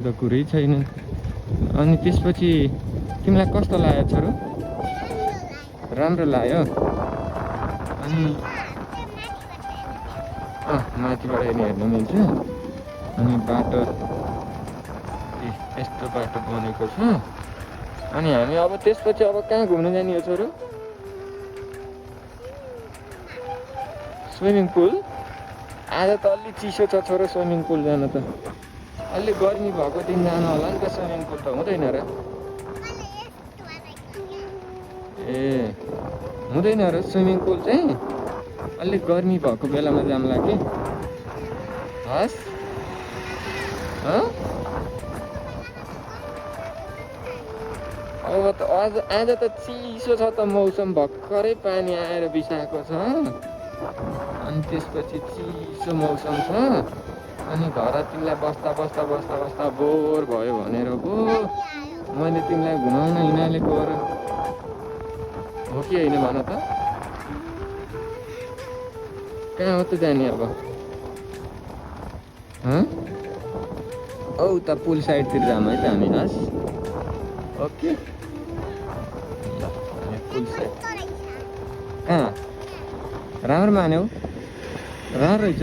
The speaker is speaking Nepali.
त कुरै छैन। अनि त्यसपछि तिमीलाई कस्तो लाग्यो छोरो? राम्रो लाग्यो। अनि माथिबाट हेर्नु मिल्छ। अनि बाटो यस्तो बाटो बनेको छ। अनि हामी अब त्यसपछि अब कहाँ घुम्न जाने हो छोरो? Swimming pool? आज त अलि चिसो छ छोरो, स्विमिङ पुल जान त अलि गर्मी भएको दिन जानु होला नि त। स्विमिङ पुल त हुँदैन र? ए हुँदैन र स्विमिङ पुल चाहिँ? अलिक गर्मी भएको बेलामा जाउँला कि? हस् अब त आज त चिसो छ त मौसम, भर्खरै पानी आएर बिसाएको छ। अनि त्यसपछि चिसो मौसम छ। अनि घर तिमीलाई बस्दा बस्दा बस्दा बस्दा बोर भयो भनेर पो मैले तिमीलाई घुमाउन हिँडालेको हो कि होइन भन त? कहाँ हो त जाने अब? औ त पुल साइडतिर जाऊँ है त हामी। हस् ओके। पुल साइड कहाँ? राम्रो मान्यौ? राम्रो रहेछ।